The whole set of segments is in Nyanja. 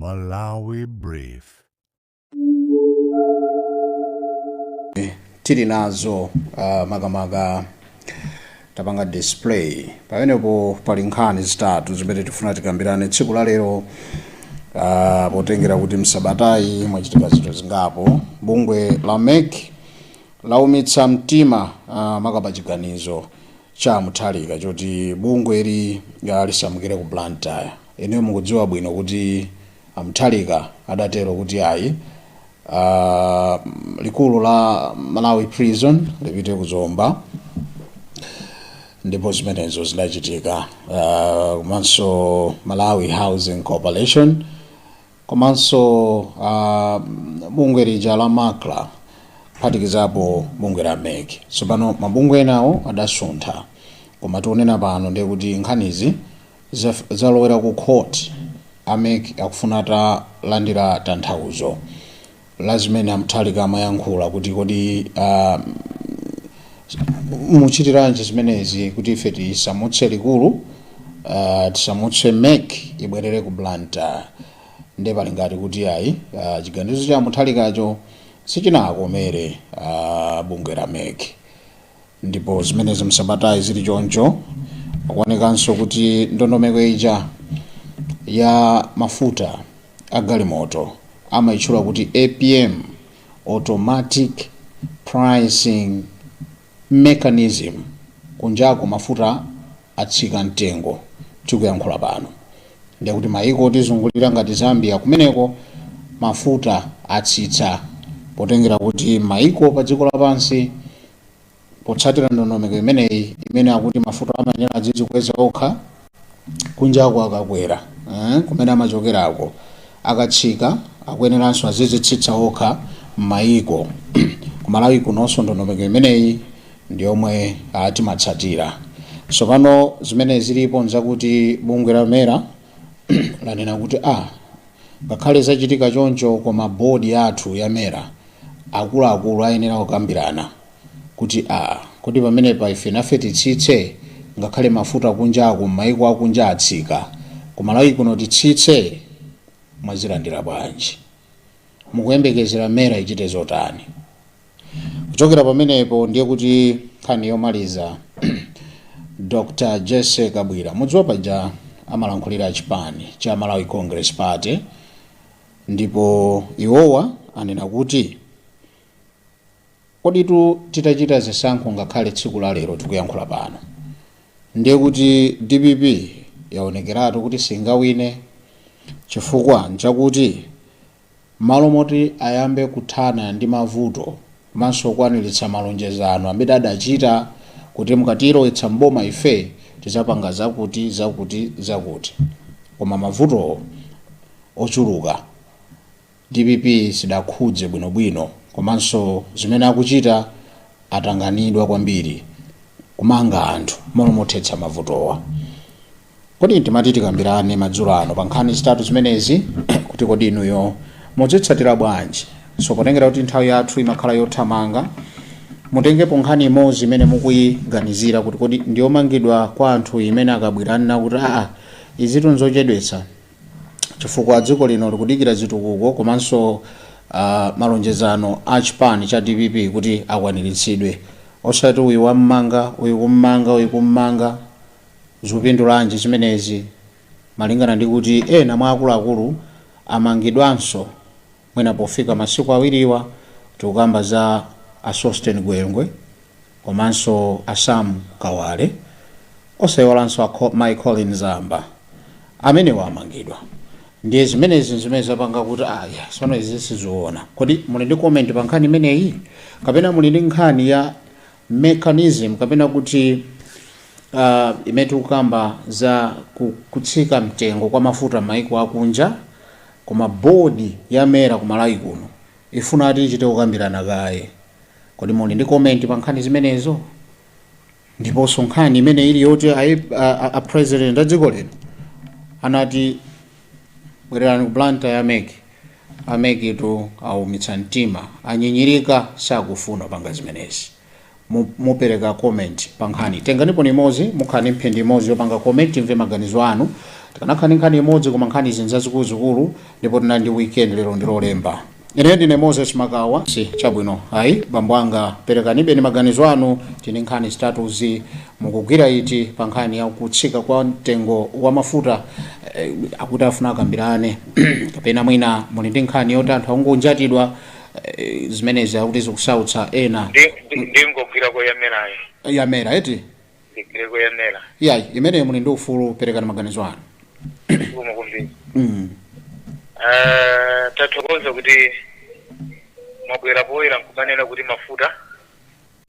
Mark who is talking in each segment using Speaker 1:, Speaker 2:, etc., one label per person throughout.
Speaker 1: Malawi Brief.
Speaker 2: Tili nazo makamaka tapanga display pamenepo. Pali nkhani zitatu zimene tifuna tikambirane tsiku la lero, potengera kuti msabatayi mwachitika zinthu zingapo. Bungwe la MEC laumitsa mtima makapa chiganizo cha Mutharika choti bungweli lisamukire ku Blantyre. Inuyo mukudziwa bwino kuti Mutharika adatero kuti ayi, likulu la Malawi Prison lipite ku Zomba, ndipo zimenezo zidachitika, komanso Malawi Housing Corporation, komanso bungwe lija la MACRA, kuphatikizapo bungwe la MEC. Tsopano mabungwe enawo adasuntha, koma tikunena pano ndiye kuti nkhanizi zalowera ku court. A MEC akufuna atalandira tanthauzo la zimene a Mutharika amayankhula kuti kodi muchitiranji zimenezi kuti ife tisamutse likulu, tisamutse MEC ibwerere ku Blantyre? Ndiye pali ngati kuti ayi, chiganizo cha Mutharikacho sichinakomere bungwe la MEC. Ndipo zimenezi msabatayi zili choncho, pakuonekanso kuti ndondomeko ija ya mafuta a galimoto amayitchula kuti APM, automatic pricing mechanism, kunjako mafuta atsika mtengo tikuyankhula pano. Ndiye kuti mayiko otizungulira ngati Zambia, kumeneko mafuta atsitsa, potengera kuti mayiko pa dziko lapansi potsatira ndondomeko imeneyi imene akuti mafuta amayenera azidzikweza okha kunjako akakwera, kumene amachokerako, akatsika akuyeneranso azizitsitsa okha m'mayiko. Kumalawi kunonso ndondomeko imeneyi ndi yomwe timatsatira. Tsopano zimene zilipo nzakuti bungwe la MERA lanena kuti ngakhale zachitika choncho, koma bodi yathu ya MERA, akuluakulu ayenera kukambirana kuti kodi pamenepa ife nafe titsitse, ngakhale mafuta kunjako m'mayiko akunja atsika, kumalawi kuno titsitse? Mwazilandira bwanji? Mukuyembekezera MERA ichite zotani kuchokera pamenepo? Ndiye kuti nkhani yomaliza, Dr Jesse Kabwira, mudziwa paja amalankhulira chipani cha Malawi Congress Party, ndipo iwowa anena kuti koditu titachita zisankho ngakhale tsiku la lero tikuyankhula pano, ndiye kuti DPP yaonekeratu kuti singawine, chifukwa nchakuti malo moti ayambe kuthana ndi mavuto komanso kukwaniritsa malonjezano amene adachita kuti mukatilowetsa mboma ife tidzapanga zakuti, zakuti, zakuti, koma mavutowo ochuluka DPP sidakhudze bwinobwino, komanso zimene akuchita atanganidwa kwambiri kumanga anthu malo mothetsa mavutowa. Kodi timati tikambirane madzulo ano pa nkhani zitatu zimenezi kuti kodi inuyo mudzitsatira bwanji? So potengera kuti nthawi yathu imakhala yothamanga, mutengepo nkhani imodzi imene mukuyiganizira kuti kodi ndiyomangidwa kwa anthu imene akabwera anena kuti izitu nzochedwetsa, chifukwa dziko lino likudikira zitukuko komanso malonjezano a chipani cha DPP kuti akwaniritsidwe, osati uyu wammanga, uyu kummanga, uyu kummanga. Zikupindulanji zimenezi, malingana ndi kuti ena mwa akuluakulu amangidwanso mwina pofika masiku awiriwa? Tikukamba za a Sosten Gwengwe komanso a Sam Kawale, osayiwalanso a Mai Colin Zamba, amenewa amangidwa. Ndiye zimenezi zimene zapanga kuti aya, tsono izi sizoona. Kodi muli ndi comment pa nkhani imeneyi, kapena muli ndi nkhani ya mechanism, kapena kuti imene tikukamba za kutsika mtengo kwa mafuta m'mayiko akunja, koma bodi ya MERA ku Malawi kuno ifuna ati ichite kukambirana kaye? Kodi muli ndi comment pa nkhani zimenezo? Ndiponso nkhani imene ili yoti a president a dziko lino anati bwererani ku Blantyre, a MEC, a MEC tu aumitsa mtima, anyinyirika, sakufuna panga zimenezi. Mupereka comment pa nkhani, tenganipo imodzi, mukhala ndi mphindi imodzi yopanga comment, timve maganizo anu. Tikanakhala ndi nkhani imodzi, koma nkhani izi nzazikuluzikulu, ndipo tinali ndi weekend, lero ndi Lolemba. Ine ndine Moses Makawa. Si chabwino ayi, bambo anga, perekanibe ni maganizo anu. Tini nkhani zitatuzi, mukugwira iti pa nkhani ya kutsika kwa mtengo wa mafuta? Akuti afuna akambirane, kapena mwina muli ndi nkhani yoti anthu akungonjatidwa, zimenezi akuti zikusautsa ena.
Speaker 3: Ndingogwira koyamirayo.
Speaker 2: Yamera eti?
Speaker 3: Ndigwire koyamera.
Speaker 2: Yayi, imeneyo muli ndi ufulu, perekani maganizo anu.
Speaker 3: Zikomo kwambiri. Tathokoza kuti mwabwera poyera nkumanena kuti mafuta,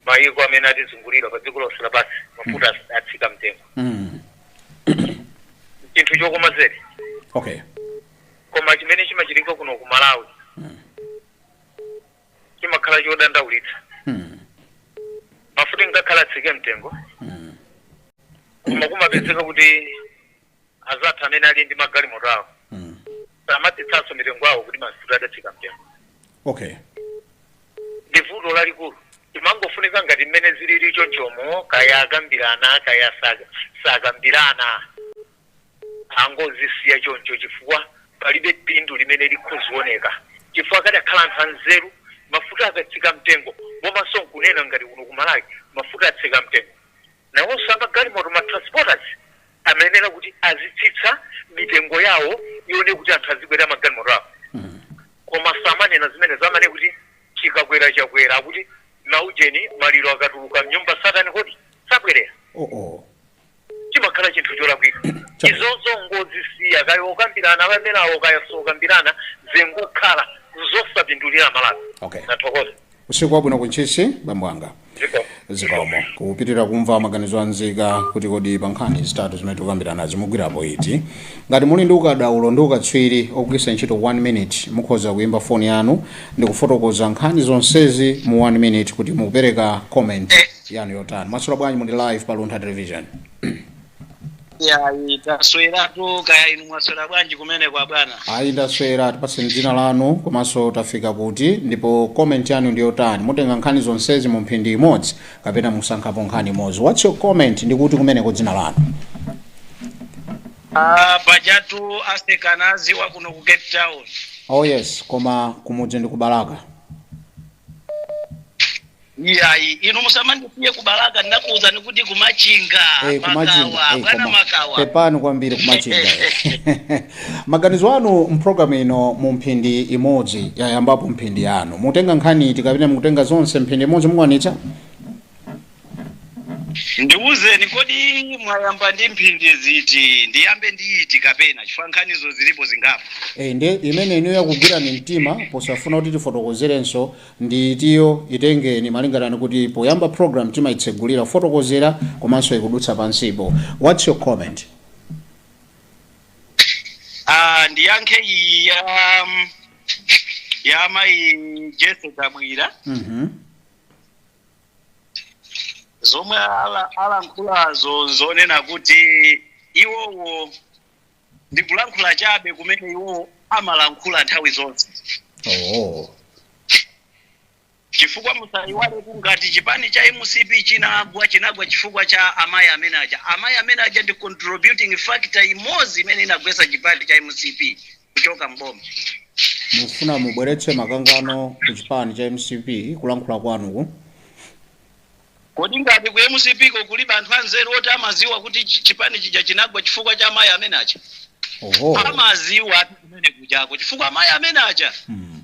Speaker 3: mayiko amene atizungulira pa dziko lonse lapansi, mafuta atsika mtengo. Chinthu chokoma zedi. Koma chimene chimachitika kuno ku Malawi chimakhala chodandaulitsa. Mafuta ngakhala atsike mtengo, koma kumapezeka kuti azathu amene ali ndi magalimoto awo samatsitsanso mitengo awo kuti mafuta adatsika mtengo. Ndi vuto lalikulu. Imangofunika ngati mmene zilili chonchomo, kaya akambirana, kaya sakambirana, angozisiya choncho, chifukwa palibe phindu limene likhozioneka. Chifukwa kadakhala anthu anzeru, mafuta akatsika mtengo, bomanso nkunena ngati kuno kumalawi mafuta atsika mtengo, nawonso amagalimoto, ma transporters, amayenera kuti azitsitsa mitengo yawo ione kuti anthu azikwera magalimoto awo. Koma samanena zimene zamane kuti chikakwera chakwera, akuti maujeni maliro akatuluka mnyumba satani kodi sabwerera.
Speaker 2: Oh oh.
Speaker 3: Chimakhala chinthu cholakwika. Izozo ngozisiya, kaya okambirana amenawo, kaya sokambirana, zengukhala zosapindulira Malawi. Nathokoza.
Speaker 2: Usiku wabwino kuntchisi, bambo anga.
Speaker 3: Ziko.
Speaker 2: Zikomo. Kupitirira kumva maganizo anzika kuti kodi pa nkhani zitatu zimene tikukambirana zimugwirapo iti. Ngati muli ndi ukadaulo ndi ukatswiri ogwiritsa ntchito 1 minute, mukhoza kuyimba foni yanu ndi kufotokoza nkhani zonsezi mu 1 minute kuti mukupereka comment yanu yotani. Mwaswera bwanji? Muli live pa Luntha Television.
Speaker 4: Yayi, tasweratu. Kaya inu mwaswera bwanji kumene kwa bwana?
Speaker 2: Ayi, ndaswera. Tipatseni dzina lanu komanso tafika kuti, ndipo comment yanu ndi yotani. Mutenga nkhani zonsezi mu mphindi imodzi kapena musankhapo nkhani imodzi? What's your comment? Ndikuti kumeneko, dzina lanu?
Speaker 4: Ah, pajatu asekanazi wa kuno ku Cape Town.
Speaker 2: Oh yes, koma kumudzi ndi kubalaka.
Speaker 4: Iyayi, inu musamandisiye kubalaka, ndinakuwuzani kuti kumachinga.
Speaker 2: Kumachinga.
Speaker 4: Makawa. Bwana. Makawa.
Speaker 2: Pepani kwambiri, kumachinga. Maganizo anu mpulogalamu ino mu mphindi imodzi, yayambapo mphindi yanu. Mutenga nkhani iti kapena mukutenga zonse mphindi imodzi? Mukwanitsa?
Speaker 4: Ndiwuzeni, kodi mwayamba ndi mphindi ziti? Ndiyambe ndi iti kapena, chifukwa nkhanizo zilipo zingapo.
Speaker 2: Ndi imene inu yakugwirani mtima, posafuna kuti tifotokozerenso, ndi itiyo? Itengeni malingana kuti poyamba program timayitsegulira kufotokozera komanso ikudutsa pansipo. What's your comment?
Speaker 4: Ah, ndiyankhe iyi ya mayi Jesse Kabwira. Zomwe alankhulazo zonena kuti iwowo ndikulankhula chabe kumene iwowo amalankhula nthawi zonse. Chifukwa musayiwale ngati chipani cha MCP chinagwa, chinagwa chifukwa cha amayi amene aja. Amayi amene aja ndi contributing factor imodzi imene inagwetsa chipani cha MCP kuchoka mboma.
Speaker 2: Mufuna mubweretse makangano ku chipani cha MCP kulankhula kwanuku?
Speaker 4: Kodi ngati ku MCP ko kulibe anthu anzeru oti amaziwa kuti chipani chija chinagwa chifukwa cha amayi amene aja? Amaziwa ati kumene kujako, chifukwa amayi amene aja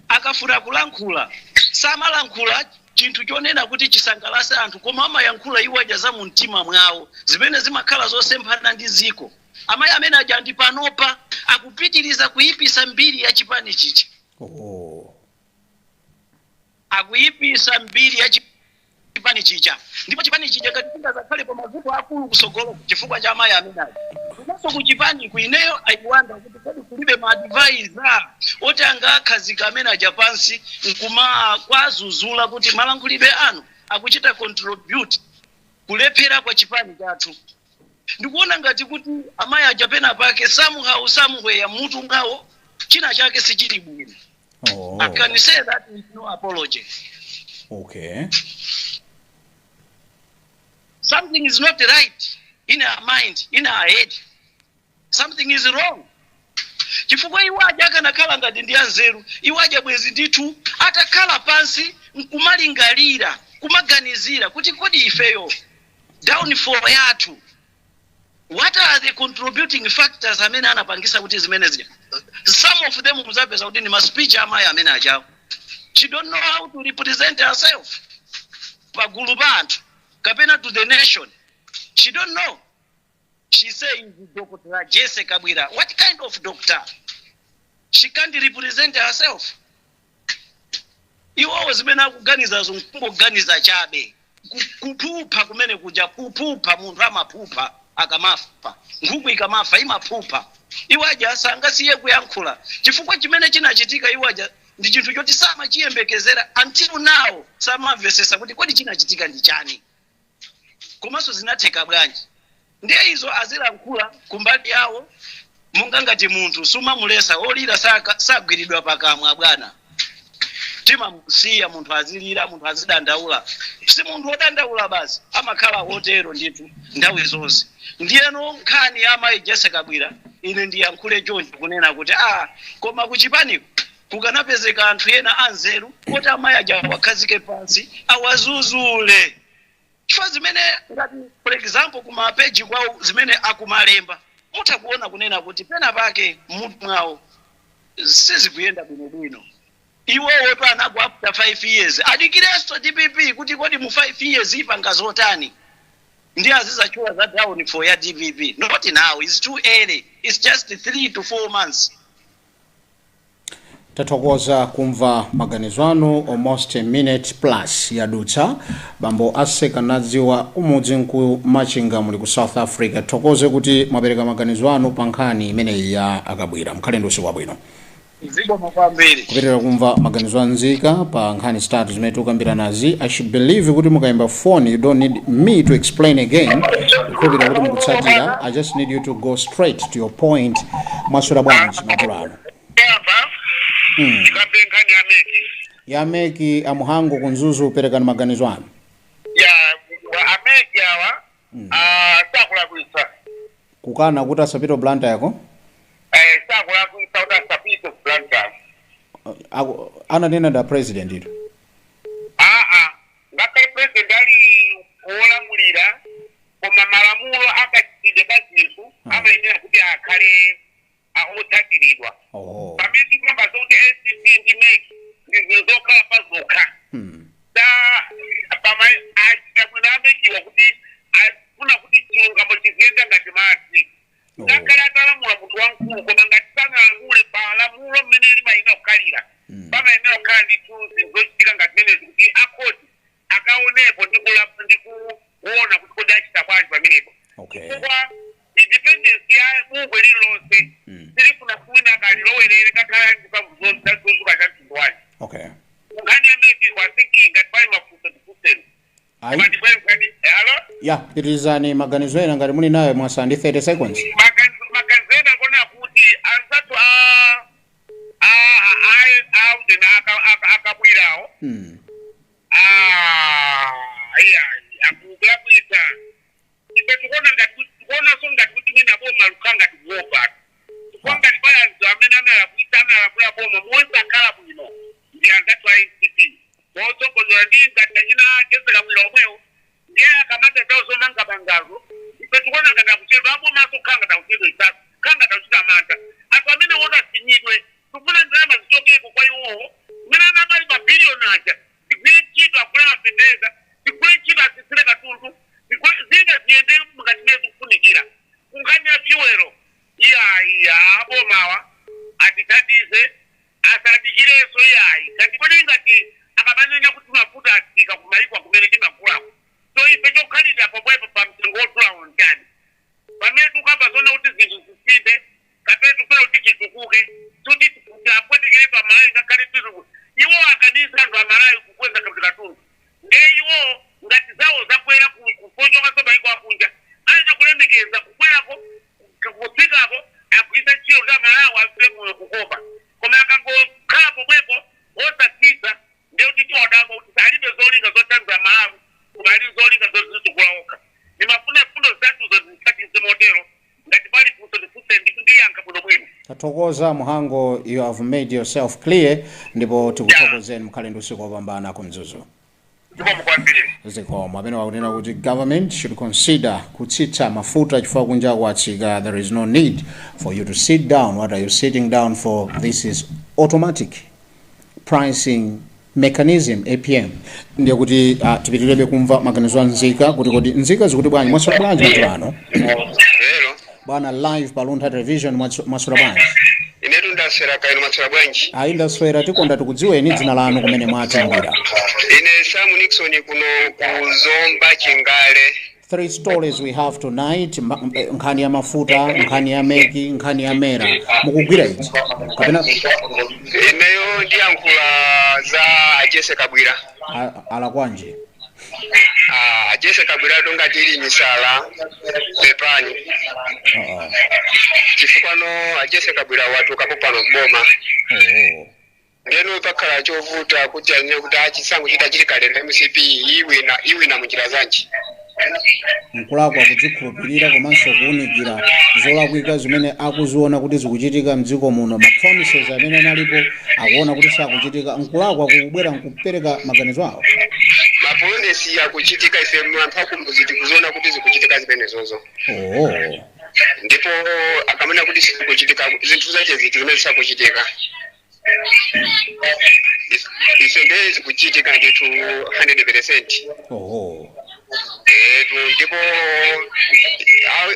Speaker 4: akafuna kulankhula samalankhula chinthu chonena kuti chisangalase anthu, koma amayankhula iwo aja za mu mtima mwawo zimene zimakhala zosemphana ndi ziko. Amayi amene aja ndi panopa akupitiriza kuyipisa mbiri ya chipani chicha. Akuyipisa mbiri ya chipani chija, ndipo chipani chija ngati chingazakhale pa mavuto akulu kusogolo chifukwa cha amayi amene aja. Komanso ku chipani ku ineyo ayiwanda kuti kodi kulibe ma advisor oti angakhazika amene aja pansi nkuma kwazuzula kuti malankhulidwe anu akuchita contribute kulephera kwa chipani chathu? Ndikuona ngati kuti amayi aja pena pake somehow, somewhere, mutu mwawo china chake sichili bwino. I can say that with no apology. Something is not right in her mind, in her head. Something is wrong, chifukwa iwo aja akanakhala ngati ndi anzeru, iwo aja bwezi ndithu atakhala pansi nkumalingalira, kumaganizira kuti kodi ifeyo downfall yathu, what are the contributing factors amene anapangisa kuti zimene zija? Some of them muzapeza kuti ndi ma speech amayi amene ajawo. She don't know how to represent herself pagulu pa anthu kapena to the nation. She don't know. She say Dr. Jesse Kabwira. What kind of doctor? She can't represent herself. Iwowo zimene akuganizazo nkungoganiza chabe. Kuphupha kumene kuja, kuphupha. Munthu amaphupha akamafa, nkhuku ikamafa imaphupha. Iwaja sangasiye kuyankhula chifukwa chimene chinachitika iwaja ndi chinthu choti samachiyembekezera. Until now samamvesesa kuti kodi chinachitika ndi chani, komanso zinatheka bwanji. Ndiye izo azilankhula kumbali yawo, monga ngati munthu sumamulesa olira, sagwiridwa pakamwa bwana. Timamusiya munthu azilira, munthu azidandaula. Si munthu wodandaula basi, amakhala wotero ndithu nthawi zonse. Ndiyeno nkhani ya amayi Jesse Kabwira, ine ndiyankhule choncho kunena kuti koma kuchipaniko kukanapezeka anthu ena anzeru kuti amayi aja wakhazike pansi, awazuzule, chifukwa zimene ngati for example kuma page kwawo zimene akumalemba, mutha kuona kunena kuti pena pake mutu mwawo sizikuyenda bwinobwino. Iwowo to anagwa after 5 years, adikirenso DPP kuti kodi mu 5 years ipanga zotani, ndi azizachula za downfall ya DPP. Not now, it's too early. It's just 3 to 4 months.
Speaker 2: Tathokoza kumva maganizo anu. Almost a minute plus yadutsa. Bambo Asekanadziwa, umudzi nku Machinga, muli ku South Africa, thokoze kuti mwapereka maganizo anu pa nkhani imeneyi ya Akabwira. Mukhale ndi usiku wabwino.
Speaker 4: Zikomo kwambiri.
Speaker 2: Kupitirira kumva maganizo anzika pa nkhani zitatu zimene tikukambira nazi. I should believe kuti mukayimba phone, you don't need me to explain again. Kukhulupirira kuti mukutsatira. I just need you to go straight to your point. Mwaswera bwanji madzulo ano?
Speaker 3: Yamba tikambe nkhani ya MEC.
Speaker 2: Ya MEC, amuhango kunzuzu, perekani maganizo anu.
Speaker 3: Ya, a MEC awa sakulakwitsa.
Speaker 2: Kukana kuti asapite Blantyre yako?
Speaker 3: Eh, sakulakwitsa kuti asapite ku Blantyre.
Speaker 2: Ananena da president ito.
Speaker 3: Aa, ngakhale president ali wolamulira, koma malamulo akachitidwe ka zinthu amayenera kuti akhale otsatiridwa. Pamene tikamba zokuti ACB ndi MEC ndi zinthu zokhala pa zokha, ta pama achita bwino a MEC wa kuti afuna kuti chilungamo chiziyenda ngati madzi. Ngakhale atalamula munthu wamkulu, koma ngati sanalamule pa lamulo mmene limayenera kukhalira, pamayenera kukhala ndithu zinthu zochitika ngati zimenezi kuti akhoti akaonepo ndi kuona kuti kodi achita bwanji pamenepo, chifukwa independence ya bungwe lililonse silifuna kuti wina akalilowerere, ngakhale ali ndi mphamvu zozuka cha mtundu wanji. Nkhani ya MEC, I think ngati pali mafunso tifunseni.
Speaker 2: Ayi.
Speaker 3: Koma ndibwere nkhani. Hello?
Speaker 2: Ya, pitirizani maganizo ena ngati muli nayo, mwasala ndi 30 seconds.
Speaker 3: Maganizo ena akona kuti anzathu a audena akabwirawo, iya, akulakwitsa. Ife tikuona ngati tikuonanso ngati kuti mwina boma lukhala ngati kuopa, chifukwa ngati pali anthu amene analakwitsa, analakula boma mosakhala bwino, ndi anzathu a ACB motsogozera ndi ngati achina Jesse Kabwira omwewo. Ndiye akamata zawo zomanga bangazo, ife tikuona ngati akuchedwa, abomaso kukhala ngati akuchedwa, isaso kukhala ngati akuchita mantha. Anthu amene woti afinyidwe, tikufuna ndalama zichokeko kwa iwowo mmene anabali mabiliyoni aja, tigwire ntchito agule mafeteza, tigwire ntchito asisire katundu, zina ziyende ngati mmene zikufunikira. Kunkhani ya fuel, iya, abomawa atithandize.
Speaker 2: Tathokoza, Muhango, you have made yourself clear, ndipo tikuthokozeni. Mukhale ndi usiku wopambana ku Mzuzu.
Speaker 3: Zikomo kwambiri.
Speaker 2: Zikomo. Amene wakunena kuti government should consider kutsitsa mafuta chifukwa kunja kwatsika. There is no need for you to sit down. What are you sitting down for? This is automatic pricing mechanism, APM. Ndiye kuti tipitirebe kumva maganizo a nzika kuti kodi nzika zikuti bwanji. Mwaswera bwanji madzulo ano?
Speaker 5: Lero.
Speaker 2: Bwana, live pa Luntha Television. Mwaswera bwanji?
Speaker 5: Inetu ndaswera, kaya inu mwaswera bwanji?
Speaker 2: Ayi, ndaswera. Tikonda tikudziweni, dzina lanu, kumene mwatimbira.
Speaker 5: Ine Sam Nixon, kuno ku Zomba Chingale.
Speaker 2: Three stories we have tonight: nkhani ya mafuta, nkhani ya MEC, nkhani ya MERA. Mukugwira ichi kapena?
Speaker 5: Ineyo ndiyankhula za a Jessie Kabwila.
Speaker 2: Alakwanje?
Speaker 5: Ah, a Jessie Kabwila tongati ili misala, pepani. Chifukwa no a Jessie Kabwila watukapo pano boma.
Speaker 2: Oh.
Speaker 5: Ndeno pakhala chovuta kuti anene kuti achisankho chitachitika lero, MCP iwina, iwina munjira zanji?
Speaker 2: Nkulakwa kudzikhulupirira komanso kuwunikira zolakwika zimene akuziona kuti zikuchitika mdziko muno? Ma promises amene analipo akuona kuti sakuchitika, nkulakwa kubwera nkupereka maganizo awo?
Speaker 5: Ma promise akuchitika, ife anthu akumudzi tikuziona kuti zikuchitika zimenezozo.
Speaker 2: Oh.
Speaker 5: Ndipo akamana kuti sizikuchitika, zinthu zache ziti zimene zisakuchitika? Ife ndiye zikuchitika ndithu 100%.
Speaker 2: Oh.
Speaker 5: Etu, ndipo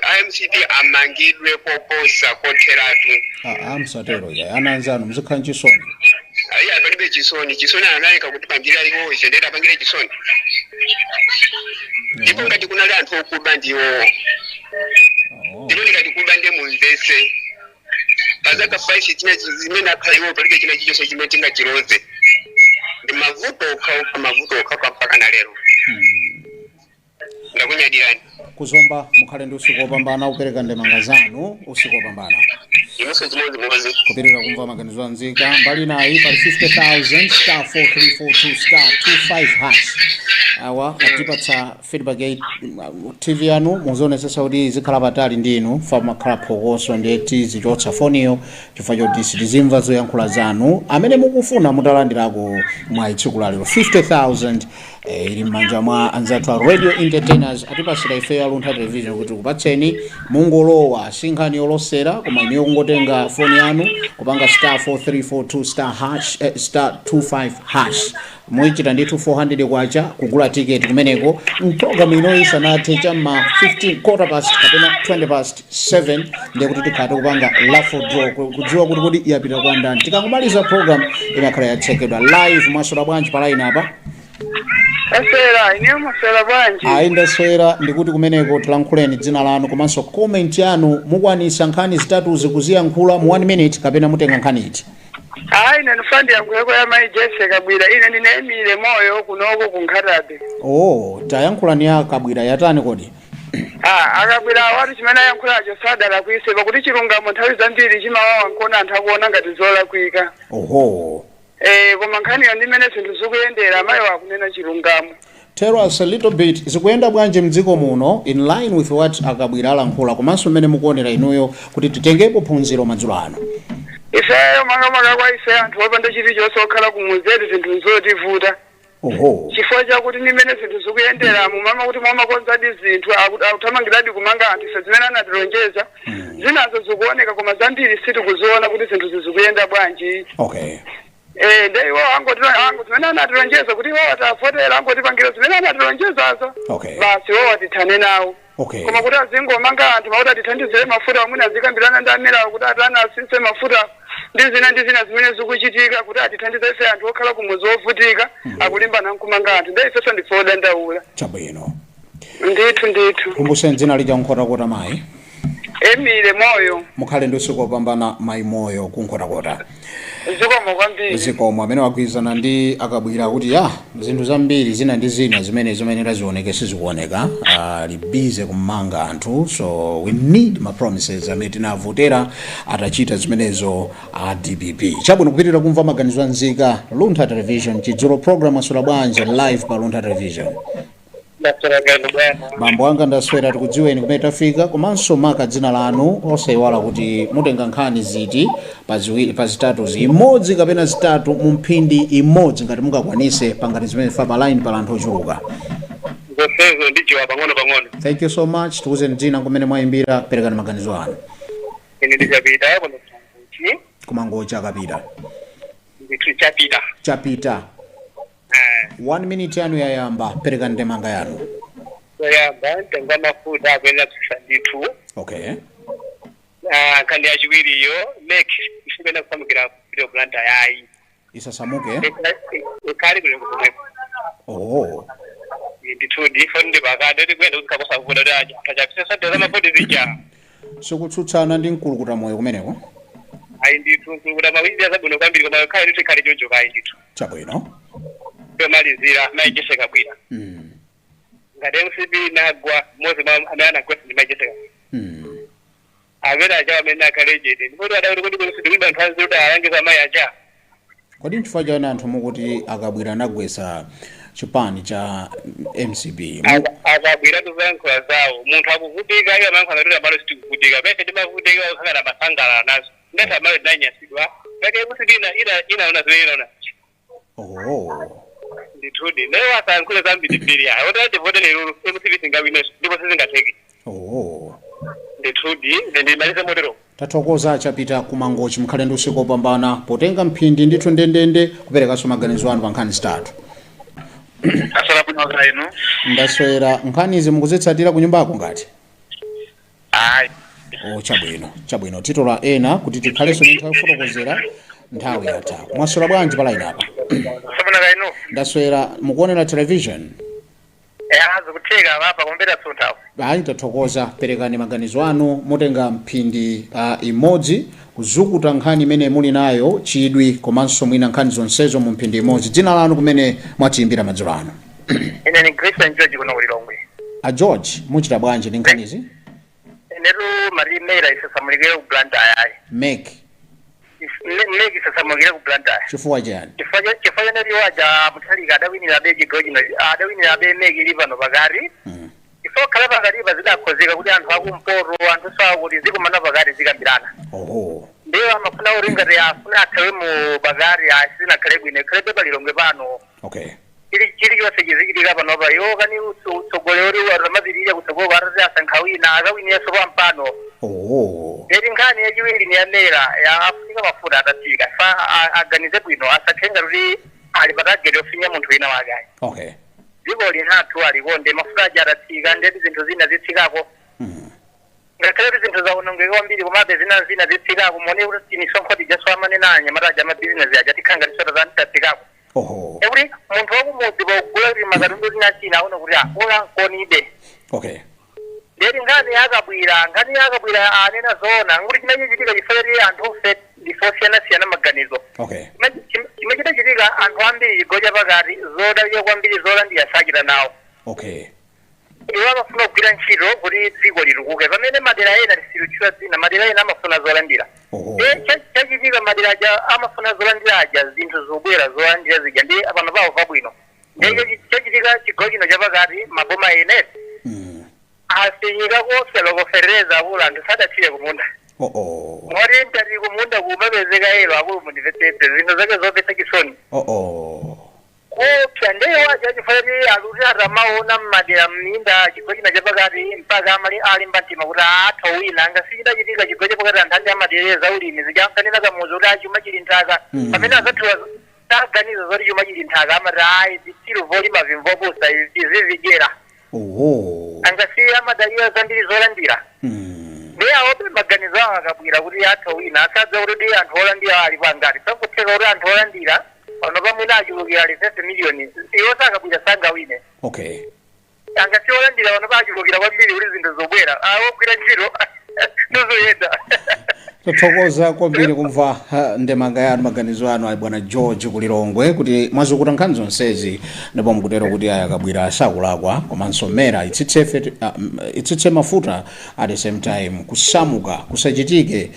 Speaker 5: a MCP amangidwe koposa kotheratu.
Speaker 2: Amsatero ya ana anzanu, muzikhala nchisoni.
Speaker 5: Ayi, palibe chisoni. Chisoni analeka kuti pangira iwo, ife ndiye tapangire chisoni. Ndipo ngati kunali anthu okuba, ndiwo.
Speaker 2: Oh.
Speaker 5: Ndipo ndikati kuba, ndiye mumvese, pazaka 5 china zimene akhala iwo, palibe china chilichonse chimene tingachiloze, ndi mavuto okhaokha, mavuto okhaokha mpaka na lero. Ndakunyadirani.
Speaker 2: Kuzomba, mukhale ndi usiku wopambana kupereka ndemanga zanu. Usiku wopambana.
Speaker 5: Inunso chimodzimodzi.
Speaker 2: Kupitirira kumva maganizo a nzika. Mbali nayi pali 50,000, star 4342 star 25 hash. Awa atipatsa feedback ya TV yanu. Muzionetsetsa kuti zikhala patali ndi inu, fa makhala phokoso, ndiye tizichotsa foniyo chifukwa choti sitizimva zoyankhula zanu. Amene mukufuna mutalandirako mwayi tsiku lalero, 50,000 ili m'manja mwa anzathu a Radio Entertainers. Atipasira ife ya Luntha Television kuti kupatseni. Mungolowa, si nkhani yolosera, koma inuyo kungotenga foni yanu, kupanga star 4342 star hash, star 25 hash, muichita ndithu 400 kwacha kugula tiketi kumeneko. Mpulogalamu ino isanathe, chamma 15 quarter past kapena 20 past 7, ndiye kuti tikhala tikupanga raffle draw kudziwa kuti kodi yapita kwa ndani. Tikangomaliza program, imakhala yatsekedwa. Live, mwaswera bwanji pa line apa?
Speaker 6: Aswera, iniyo mwaswera bwanji?
Speaker 2: Ayi, ndaswera. Ndikuti kumeneko? Tilankhuleni, dzina lanu komanso comment yanu. Mukwanisa nkhani zitatuzi kuziyankhula mu 1 minute kapena mutenga nkhani iti?
Speaker 6: Hayi, ine ndifuna ndiyankhuleko ya mayi Jessie Kabwila. Ine ndine Emile Moyo, kunoko ku Nkhatabe.
Speaker 2: Oh, tayankhulani. Ya Kabwila yatani kodi?
Speaker 6: Ah, aKabwila awatu chimene ayankhulacho sadalakwise, pakuti chilungamo nthawi zambiri chimawawa, nkona anthu akuona ngati zolakwika.
Speaker 2: Oho.
Speaker 6: Eh, koma nkhaniyo ndi mmene zinthu zikuyendera, amayi akunena chilungamo.
Speaker 2: Tell us a little bit, zikuyenda bwanji mdziko muno in line with what aKabwila alankhula, komanso mmene mukuonera inuyo, kuti titengepo phunziro madzulo ano?
Speaker 6: Ifeyo, makamaka kwa ife anthu opanda chilichonse, okhala kumuzetu, zinthu nzotivuta. Chifukwa chakuti ndi mmene zinthu zikuyenderamo, mama kuti mwamakonzadi zinthu, akuthamangiradi kumanga anthu, ife zimene anatilonjeza zinazo zikuoneka, koma zambiri sitikuziona kuti zinthu zizikuyenda bwanji. Eh, nde iwo angoti ango zimene anatilonjeza, kuti iwo atafotera angotipangira zimene anatilonjezazo. Basi, iwo atithane nawo. Koma kuti azingomanga anthu, makuti atithandizire mafuta, amene azikambirana ndi amene kuti atana asise mafuta ndi zina ndi zina zimene zikuchitika, kuti atithandize ife anthu okhala kumuzi ovutika, akulimbana nkumanga anthu, nde ifenso ndife odandaula.
Speaker 2: Chabwino.
Speaker 6: Ndithu, ndithu.
Speaker 2: Kumbuseni dzina lija, Nkhotakota, mayi.
Speaker 6: Emile Moyo.
Speaker 2: Mukhale ndi usiku wopambana, mayi Moyo kuNkhotakota.
Speaker 6: Zikomo kwambiri.
Speaker 2: Zikomo. Amene wagwirizana ndi aKabwila kuti ya zinthu zambiri, zina ndi zina zimene zimayenera zioneke sizikuoneka, ali busy kumanga anthu, so we need ma promises amene tinavotera atachita zimenezo a DPP. Chabwino, kupitirira kumva maganizo a nzika. Luntha Television, Chidzulo program. Mwaswera bwanji live pa Luntha Television?
Speaker 5: Ndaswera kano bwana.
Speaker 2: Bambo anga, ndaswera. Tikudziweni, kumene tafika, komanso maka dzina lanu, osayiwala kuti mutenga nkhani ziti pa ziwiri, pa zitatu, imodzi kapena zitatu mu mphindi imodzi ngati mungakwanise. Pangani zimene fa pa line pala anthu ochuluka.
Speaker 5: Zonsezo ndijiwa pang'ono pang'ono.
Speaker 2: Thank you so much. Tikuuzeni dzina, kumene mwayimbira, perekani maganizo anu.
Speaker 5: Ine ndichapita kuno Kumangochi.
Speaker 2: Kumangochi, akapita.
Speaker 5: Ndithu, chapita.
Speaker 2: Chapita.
Speaker 5: Eh.
Speaker 2: One minute yanu yayamba, perekani ndemanga yanu.
Speaker 5: Toyamba, mtengo wa mafuta akuyenera kutsika ndithu. Ah, nkhani yachiwiriyo, MEC isikuyenera kusamukira kupita Blantyre yayi.
Speaker 2: Isasamuke.
Speaker 5: Ikhale kulengo komweko.
Speaker 2: Oh.
Speaker 5: Ndithu, ndifo ndi pakati kuti kuyenda kuti kakusavuta kuti aja achapise sante za mafuta zija.
Speaker 2: Sikutsutsana ndi mkulukuta moyo kumeneko?
Speaker 5: Ayi ndithu, kuti mawiri zabwino kwambiri, koma khale ndithu ikhale choncho kayi ndithu.
Speaker 2: Chabwino.
Speaker 5: Yomalizira, mayi Kabwira. Ngati MCP inagwa, mmodzi mwa amene anagwetsa ndi mayi Jessie. Amene aja amene akhale chete, ndipo adakuti kuti kuti kuti anthu anzeru kuti alangiza amayi aja.
Speaker 2: Kodi nchifukwa chani anthu mukuti akabwira anagwetsa chipani cha MCP?
Speaker 5: Akabwira tuzayankhula zawo. Munthu akuvutika, iye amayankhula kuti amalo sitikuvutika pese timavutika, usangana masangalala nazo ndati amalo tinanyasidwa peke MCP inaona zimene inaona.
Speaker 2: Oh.
Speaker 5: Ndithudi, naye asayankhule zambirimbiri ayi oti ativote lero MCP singawinenso ndipo sizingatheke.
Speaker 2: Oh.
Speaker 5: Ndithudi, ndimalize motero.
Speaker 2: Tathokoza, Chapita Kumangochi, mukhale ndi usiku wopambana potenga mphindi ndithu ndendende kuperekanso maganizo anu pa nkhani zitatu.
Speaker 5: Asala bwino za inu?
Speaker 2: Ndaswera. Nkhanizi mukuzitsatira kunyumbako ngati?
Speaker 5: Ayi.
Speaker 2: O, chabwino, chabwino. Titola ena kuti tikhalenso ndi nthawi yofotokozera, nthawi yatha. Mwaswera bwanji pa line apa?
Speaker 5: Sabona ka inu?
Speaker 2: Ndaswera. Mukuonera television?
Speaker 5: Eh, zikutheka papa kumbera tsunthawo.
Speaker 2: Ayi, tathokoza. Perekani maganizo anu, mutenga mphindi imodzi kuzukuta nkhani imene muli nayo chidwi, komanso mwina nkhani zonsezo mu mphindi imodzi. Dzina lanu, kumene mwatiyimbira madzulo ano?
Speaker 5: Ine ni Christian George kuno kulilongwe.
Speaker 2: A George, muchita bwanji ndi nkhanizi?
Speaker 5: Inetu mati MERA isasamulike ku Blantyre ayi.
Speaker 2: MEC?
Speaker 5: MEC isasamulike ku Blantyre.
Speaker 2: Chifukwa chani?
Speaker 5: Chifukwa chaneti waja Mutharika adawinira abe chigawo chino, adawinira abe MEC ili pano pakati. Chifukwa khala pakati pa zidakhozeka kuti anthu akumpoto, anthu sakuti zikumana pakati, zikambirana.
Speaker 2: Oho.
Speaker 5: Ndiyo amafuna kuti ngati afuna athawe mu pakati, asinakhale bwino, ikhalebe palilongwe pano. Chilichonse chizichitika panopa, iwo kani utsogoleri amapitira kutsogolo atati asankha wina, akawiniranso pampano.
Speaker 2: Oho.
Speaker 5: Eti nkhani yachiwiri ni ya MERA, afunika mafuta atatsika fa aganize bwino, asakhenga kuti ali pa target yofinya munthu wina wake ayi. Dziko linathu alikonde, mafuta aja atatsika ndeti zinthu zina zitsikako. Ngakhale kuti zinthu zawonongeka kwambiri, komabe zina zina zitsikako. Muone kuti timisonkho tijaso amanena anyamata aja amabizinesi aja tikhanga tisota tatsikako. Ekuti munthu wakumudzi pogula kuti makatundu tina china aone kuti akola nkonibe. Ndeti nkhani yakabwira, nkhani yakabwira anena zoona nkuti chimene chichitika, chifukwa choti anthu ofe ndife osiyanasiyana maganizo. Chimene chidachitika, anthu ambiri chigawo chapakati zodalira kwambiri zolandira sachita nawo. Iwo amafuna kugwira ntchito kuti dziko litukuke, pamene madera ena, tisirutchula dzina, madera ena amafuna zolandira. Chachitika, madera aja amafuna zolandira aja, zinthu zobwera zolandira zija ndi pano pawo pabwino. Ndiye chachitika, chigawo chino chapakati maboma ene asinyika kofela lokoferereza, akulu, anthu sadathire kumunda.
Speaker 2: Oh oh.
Speaker 5: Moti mtati kumunda kumapezeka elo, akulu, mundimvetsetse, zinthu zake zopetsa chisoni.
Speaker 2: Oh oh.
Speaker 5: Kopsa. Ndiye wacha chifukwa choti aluti atamaona mmadera, mminda, chigawo china chapakati mpaka amali alimba mtima kuti atha wina anga sichidachitika. Chigawo chapakati anthu andi amadereza ulimi zichankanena kamuzi kuti achuma chili nthaka. Pamene azathiwa taganiza zoti chuma chili nthaka, amati ayi, zitsiru volima vimvopusa izividyera.
Speaker 2: Oho.
Speaker 5: Angasiye amadalira zambiri zolandira. Ndiye aope maganizo awo akabwira kuti atha wina, asadza kuti ndi anthu olandira alipo angati. Pakutheka kuti anthu olandira pano pamwina achulukira ali 30 miliyoni, iwo sakabwira sangawine. Angasi olandira pano pachulukira kwambiri kuti zinthu zobwera, awogwira ntchito tuzoyenda.
Speaker 2: Tathokoza kwambiri kumva ndemanga yanu, maganizo anu ayi bwana George Kulilongwe, kuti mwazukuta nkhani zonsezi, ndipo mukutero kuti aya akabwira asakulakwa, komanso MERA itsitse itsitse mafuta, at the same time kusamuka kusachitike,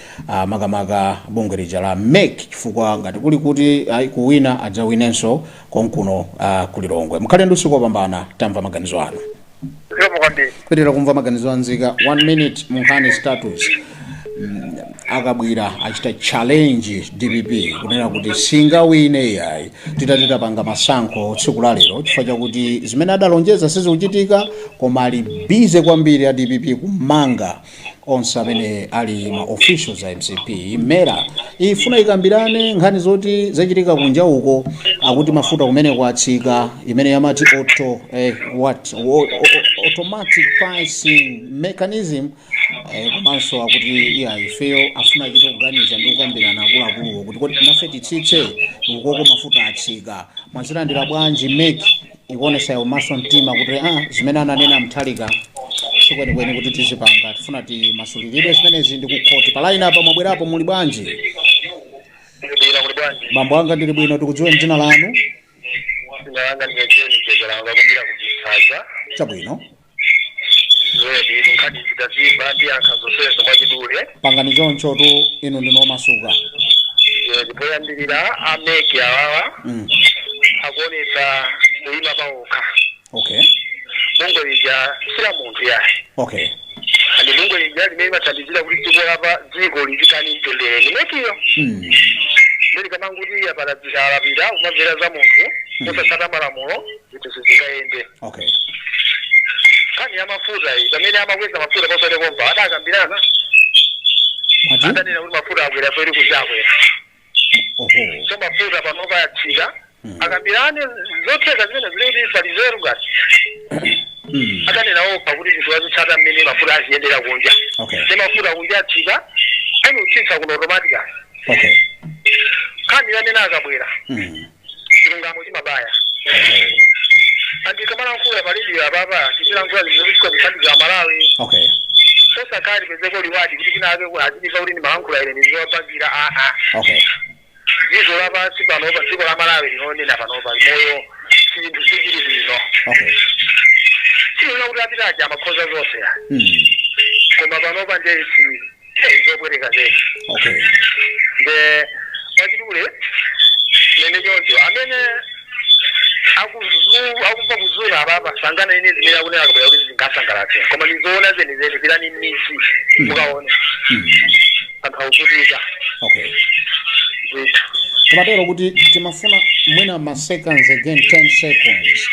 Speaker 2: makamaka bungwe lija la MEC, chifukwa ngati kuli kuti ayi kuwina adzawinenso konkuno kulilongwe. Mukhale ndi usiku wopambana, tamva maganizo anu.
Speaker 5: Zikomo kwambiri.
Speaker 2: Kupitira kumva maganizo anzika. One minute mu nkhani status. Akabwira achita challenge DPP kunena kuti singawine yayi titati tapanga masankho tsiku la lero, chifukwa chakuti zimene adalonjeza sizikuchitika, koma ali busy kwambiri a DPP kumanga onse amene ali ma officials a MCP. MERA ifuna ikambirane nkhani zoti zachitika kunja uko, akuti mafuta kumene kwatsika, imene yamati auto what automatic pricing mechanism, komanso akuti iya ifeyo afuna achite kuganiza ndi kukambirana akuluakuluwo kuti kodi nafe titsitse ukoko mafuta atsika. Mwazilandira bwanji? MEC ikuonesa maso mtima kuti zimene ananena Mutharika sikwenikweni kuti tizipanga, tifuna timasuliridwe zimenezi ndi kukhoti. Pa line apa mwabwerapo, muli bwanji?
Speaker 5: Ndibwino, kuli bwanji?
Speaker 2: Bambo anga, ndili bwino. Tikudziwe dzina lanu?
Speaker 5: Dzina langa ndine Jeni Chekelanga, kumbira kujisaza.
Speaker 2: Chabwino.
Speaker 5: Zedi, nkhani zitazimba ndiyankha zonsezo mwachidule.
Speaker 2: Pangani choncho tu, inu ndinu omasuka.
Speaker 5: Zedi, poyambirira a MEC awawa akuonetsa kuyima pawokha. Bungwe lija sila munthu yayi. Andi bungwe lija limene limathandizira kuti dziko lapa dziko lizikani mtendere ni MECyo. Ndili kamanguti apalapita kumamvera za munthu osatsata malamulo, zinthu sizingayende. Nkhani ya mafuta iyi, pamene amakweza mafuta posale pompa adakambirana?
Speaker 2: Mwati?
Speaker 5: Adanena kuti mafuta akwera poeri kunja akwera. So mafuta panopa yatsika, akambirane zotheka zimene zili kuti palizeru ngati adanena okha kuti zinthu azitsata mmene mafuta aziyendera kunja. Ne mafuta kunja atsika, aini kutsitsa kuno automatically. Nkhani yanena akabwera, chilungamo chimabaya. Andikamalankhula palidiyo apapa, tizilankhula zinthu zokuchika kuthandiza Malawi. Osakhala tipezeko liwadi kuti kinake aziliva kuti ndimalankhula ine ndizowapangira aa. Dziko lapansi panopa, dziko la Malawi linonena panopa moyo chinthu sichili bwino. Chilina kuti apitaja amakhoza zonse ya. Koma panopa nje zobwereka zedi. Nde mwachidule nene choncho, amene akumva kuzuna apapa sangana ine zimene akunena akabwera kuti zingasangalatse, koma ndizoona zenizeni. Pitani m'midzi mukaone anthu akuvutika. Ndithu.
Speaker 2: Timatero kuti timafuna mwina ma seconds again, 10 seconds.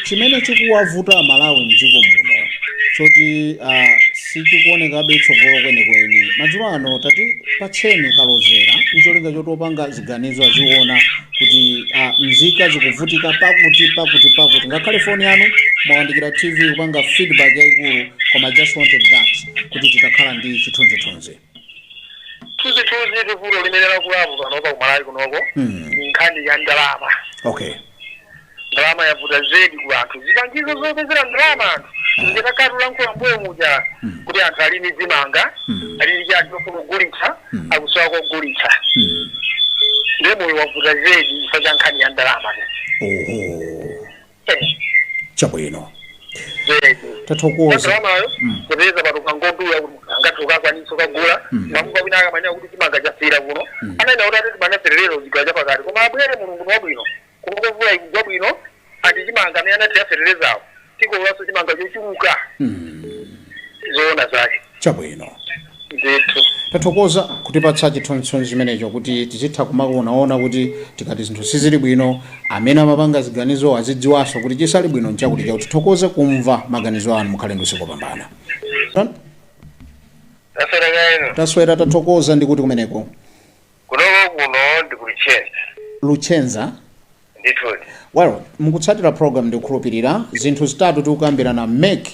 Speaker 2: Chimene chikuwavuta Malawi mdziko muno choti sichikuonekabe tsogolo kwenikweni madzulo ano, tati patseni kalozera ncholinga choti opanga ziganizo aziona kuti mzika zikuvutika pakuti pakuti pakuti. Ngakhale foni yanu mwawandikira TV kupanga feedback yayikulu, koma I just wanted that kuti titakhala ndi chithunzithunzi.
Speaker 5: Thunzithunzi, vuto limene lakulapo panopa kumalawi kunoko ni nkhani ya ndalama. Ndalama yavuta zedi ku anthu, zipangizo zopezera ndalama anthu zitakhala tulankhula mbuyo muja kuti anthu alimi zimanga, alimi chanthu ofuna kugulitsa, akusowa kogulitsa. Ndiye moyo wavuta zedi chifukwa cha nkhani ya ndalama.
Speaker 2: Oho. Chabwino.
Speaker 5: Zedi.
Speaker 2: Tathokoza.
Speaker 5: Ndalamayo kupeza patuka ngodula kuti angati ukakwanisa ukagula. Mamuka wina akamanya kuti chimanga chafira kuno, anaena kuti atati manafererero chigawo chapakati, koma abwere Mulungu ni wabwino, kunoko mvula ikugwa bwino, andi chimanga amene anati afererezawo tikololanso chimanga chochuluka. Zoona zake.
Speaker 2: Chabwino.
Speaker 5: Ndithu.
Speaker 2: Tathokoza kutipatsa chithunzithunzi chimenecho kuti tizitha kumaonaona kuti tikati zinthu sizili bwino, amene amapanga ziganizo azidziwanso kuti chisali bwino nchakuti chakuti. Tithokoze kumva maganizo anu, mukhale ndi usiku wopambana.
Speaker 5: Taswera kaino?
Speaker 2: Taswera, tathokoza. Ndikuti kumeneko?
Speaker 5: Kunoko kuno ndikulichenza.
Speaker 2: Luchenza?
Speaker 5: Ndithudi.
Speaker 2: Well, mukutsatira program ndikukhulupirira. Zinthu zitatu tikukambirana: MEC,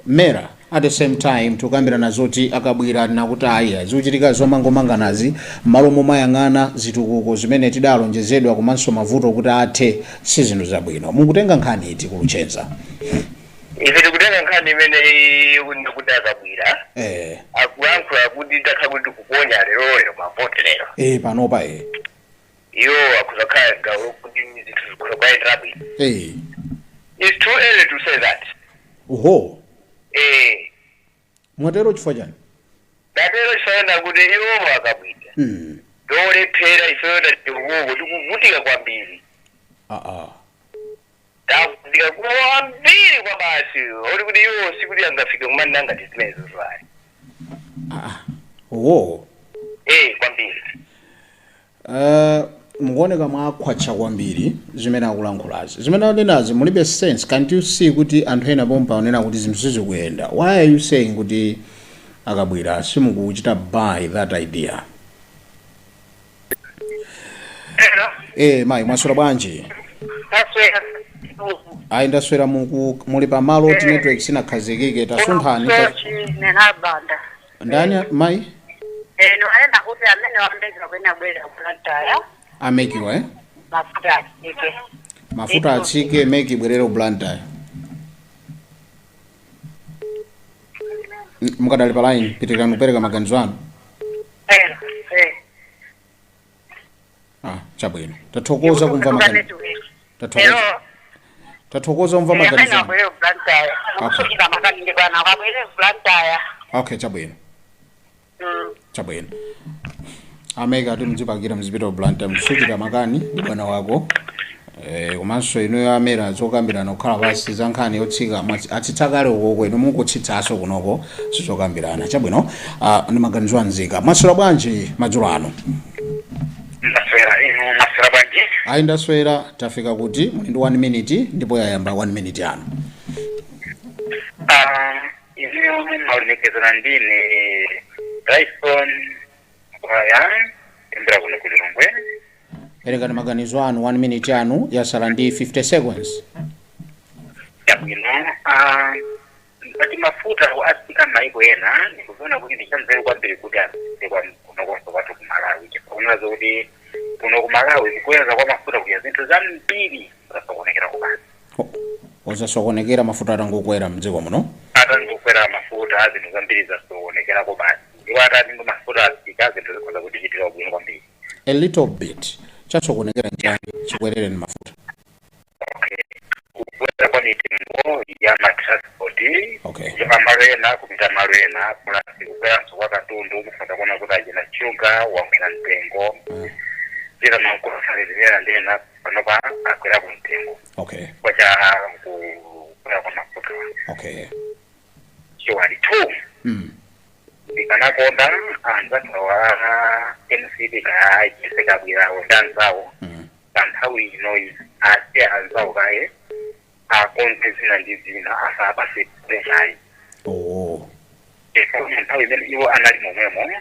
Speaker 2: MERA, at the same time tikukambirana zoti akabwira nakuti ayi, zikuchitika zomangomanganazi m'malo momayang'ana zitukuko zimene tidalonjezedwa komanso mavuto kuti athe, si zinthu zabwino. Mukutenga nkhani iti kuluchenza?
Speaker 5: Ife tikutenga nkhani imene kuti akabwira akuyankhula kuti takha kuti tikuponya lero lero mavoti lero.
Speaker 2: Panopa.
Speaker 5: Iwo akuzakhala gawo kuti zinthu zikhoza kuyendera bwino. It's too early to say that.
Speaker 2: Oho.
Speaker 5: Eh.
Speaker 2: Mwatero chifukwa chani?
Speaker 5: Ndatero chifukwa kuti iwo akabwira ndolephera, ifeyo tatikuko tikuvutika kwambiri.
Speaker 2: Ah ah.
Speaker 5: Takuzika kwambiri kwa basi, uli kuti iwo sikuti angafike kumanena ngati zimenezo zwayi.
Speaker 2: Ah, owo.
Speaker 5: Eh, kwambiri.
Speaker 2: Mukuoneka mwakhwacha kwambiri zimene akulankhulazi, zimene akunenazi mulibe sense. Can't you see kuti anthu ena pompa onena kuti zinthu sizikuyenda? Why are you saying kuti akabwera simukuchita buy that idea?
Speaker 5: Hello.
Speaker 2: Eh, mayi, mwaswera bwanji?
Speaker 5: Taswera.
Speaker 2: Ayi, ndaswera. Muku muli pamalo oti network sinakhazikike, tasunthani.
Speaker 7: Nenabanda.
Speaker 2: Ndani, mayi?
Speaker 7: Niwanena kuti amene wambeza kwena bwera kuBlantyre.
Speaker 2: A MEC-wa, eh?
Speaker 7: Mafuta atsike.
Speaker 2: Mafuta atsike, MEC ibwerere ku Blantyre. Mukadali pa line, pitirani kupereka maganizo anu. Ah, chabwino, tathokoza kumva maganizo.
Speaker 7: Network.
Speaker 2: Tathokoza.
Speaker 7: Hello.
Speaker 2: Tathokoza kumva
Speaker 7: Amene
Speaker 2: maganizo anu.
Speaker 7: wabwere kuBlantyre.
Speaker 2: Okay.
Speaker 7: Kusukira makani ndi bwana wabwere kuBlantyre.
Speaker 2: Okay, chabwino. Chabwino, a MEC ati muzipakira muzipita ku Blantyre, msuchita makani ndi bwana wako. Komanso inuyo a MERA, zokambirana kukhala pasi za nkhani yotsika atsitsa kale ukoko, inu mukutsitsanso kunoko, sizokambirana. Chabwino, ndi maganizo anzika. Mwaswera bwanji madzulo ano?
Speaker 5: Ndaswera, inu mwaswera bwanji?
Speaker 2: Ayi, ndaswera. Tafika kuti muli ndi 1 minute, ndipo yayamba 1 minute yanu.
Speaker 5: Ah, inuyo maulemekezana, ndine Dyson Bwaya, imbira kuno ku Lilongwe.
Speaker 2: Perekani maganizo anu, 1 minute yanu yasala ndi 50 seconds.
Speaker 5: Chabwino. Ah, ngati mafuta atsika maiko ena, ndikuona kuti ndichanzeru kwambiri kuti atsike kuno konso kwathu ku Malawi, chifukwa kunazo kuti kuno ku Malawi kukweza kwa mafuta kuya zinthu zambiri zasokonekera kubasi.
Speaker 2: Ozasokonekera mafuta atangokwera mdziko muno?
Speaker 5: Atangokwera mafuta, zinthu zambiri zasokonekerako basi, ndipo atati ngo mafuta atsika, zinthu zikhoza kutichitira bwino kwambiri.
Speaker 2: A little bit, chasokonekera njani chikwerereni mafuta?
Speaker 5: Okay, kukwera kwa mitengo ya matransport kuchoka malo ena kupita malo ena, plus kukweranso kwa katundu. Mufuna kuona kuti achina shuga wakwera mtengo, zina magroceries ena ndi ena panopa akwera ku mtengo kwacha kukwera kwa mafuta. Chiwali two, ndikanakonda anzathu wa MCP kaachise kabwirawo ndi anzawo, pa nthawi inoyi asiye anzawo kaye akonze zina ndi zina, asapase pressure. Chifukwa nthawi imene iwo anali momwemo,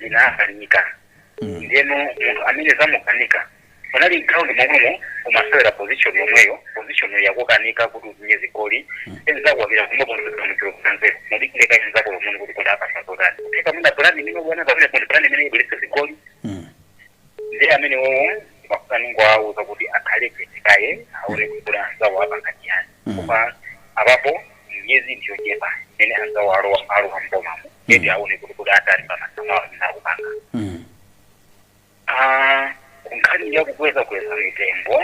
Speaker 5: zina akanika. Ndiyeno munthu amene zamukanika unali ground momwemo, umasewera position yomweyo, position yakukanika kuti uzinye zigoli, enzakuwapita kumwe muchilokanzero mudikire kaye nzako yomwe kuti kodi apanga zotani, kutheka muna plan imene ubona pamene kuti plan imene ibweretse zigoli. Ndi amene wowo mafuta ningo awuza kuti akhale chete kaye, aone kuti kodi anzawo apanga chiyani. Koma apapo miyezi ndiyochepa imene anzawo alowa mbomamo, edi aone kuti kodi atali pamasamawo amene akupanga. Ah, nkhani yakukweza kweza mitengo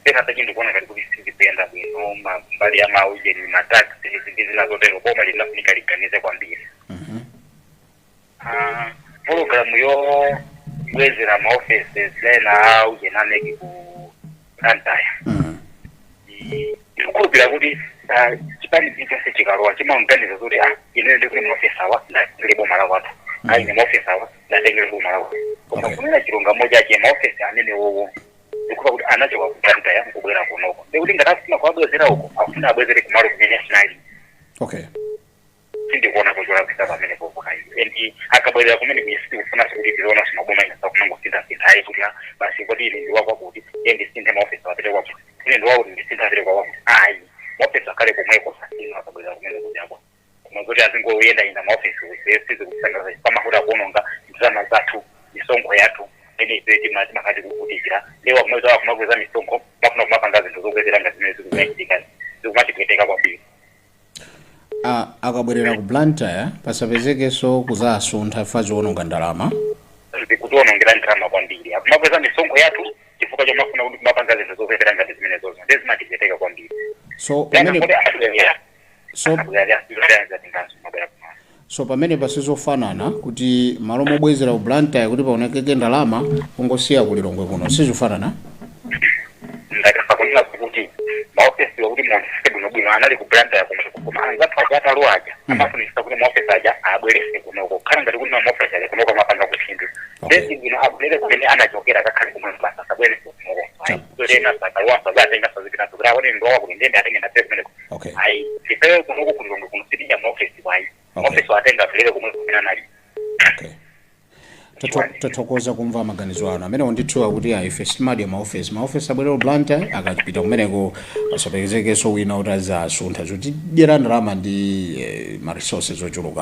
Speaker 5: pena pachi ndikuona ngati kuti sizikuyenda bwino. Mbali ya maujeni, mataxi ndi zina zotero, boma linafunika liganize kwambiri. Ah, pologalamu yobwezera maofesi ena a ujeni a MEC ku Blantyre, ndikukhulupira kuti chipani chilichonse chikalowa chimaganiza kuti, ah, ine ndikuti maofesi awa ndatengere boma la kwathu, ah, ine maofesi awa ndatengere boma la kwathu. Koma kunena chilungamo chake, maofesi amene wowo ndikupa kuti anachoka ku Blantyre nkubwera kunoko, ndikuti ngati afuna kuwabwezera uko, afuna abwezere kumalo kumene asinali. Sindikuona kucholakwisa pamene popo kayi, and akabwerera kumene kuye sitikufunanso kuti tiziona simaboma ina sakumangosintha-sintha, ayi, kuti ah, basi, kodi ine ndiwakwakuti iye ndisinthe maofesi apite kwakuti, ine ndiwakuti ndisinthe apite kwakuti. Ayi, maofesi akhale komweko, ino akabwerera kumene kudyako. Koma kuti azingoyendayenda maofesi sizikusangalatsa, pamafuta kuononga ndalama zathu, misonkho yathu imene ife timakati kuvutikira lewa kumaweza kumakweza misonkho, mafuna kumapanga zinthu zokwezera ngati zimene zikumachitika, zikumatipweteka kwambiri.
Speaker 2: Ah, akabwerera ku Blantyre pasapezekenso kuzasuntha fa ziwononga ndalama.
Speaker 5: Zikutionongera ndalama kwambiri, akumakweza misonkho yathu chifukwa chomafuna kuti kumapanga zinthu zokwezera ngati zimenezozo, ndiye zimatipweteka kwambiri.
Speaker 2: So pamene
Speaker 5: kuti abwerera
Speaker 2: so
Speaker 5: abwerera zatinganso mabwera kumalo.
Speaker 2: So pamene pasizofanana kuti malo mobwezera ku Blantyre kuti paonekeke ndalama, ungosiya ku Lilongwe kuno, sizofanana.
Speaker 5: Ndakafa kunena kuti maofesi Mumvese bwinobwino, anali ku Blantyre kumweko, koma anzathu aja atalowa aja amafunisa kuti maofesi aja abwerese kunoko, khala ngati kuti maofesi aja kunoko amapanga kuphindu. Ndezi bwino abwerere kumene anachokera, kakhale kumwe basa, asabwerese kunoko. Ayi, sakalowanso azatenga sazipinaso kuti aone ndowa kuti ndende atenge ndapere kumeneko. Ayi, ifeyo kunoko kulilongwe kuno sitidya maofesi wayi. Maofesi watenga abwerere kumwe kumene anali.
Speaker 2: Okay. Tathokoza kumva maganizo anu amenewo. Ndithu akuti ife sitimadya maofesi, maofesi abwerero Blantyre, akapita kumeneko pasapezekenso wina kuti azasuntha zotidyera ndalama ndi ma resources ochuluka.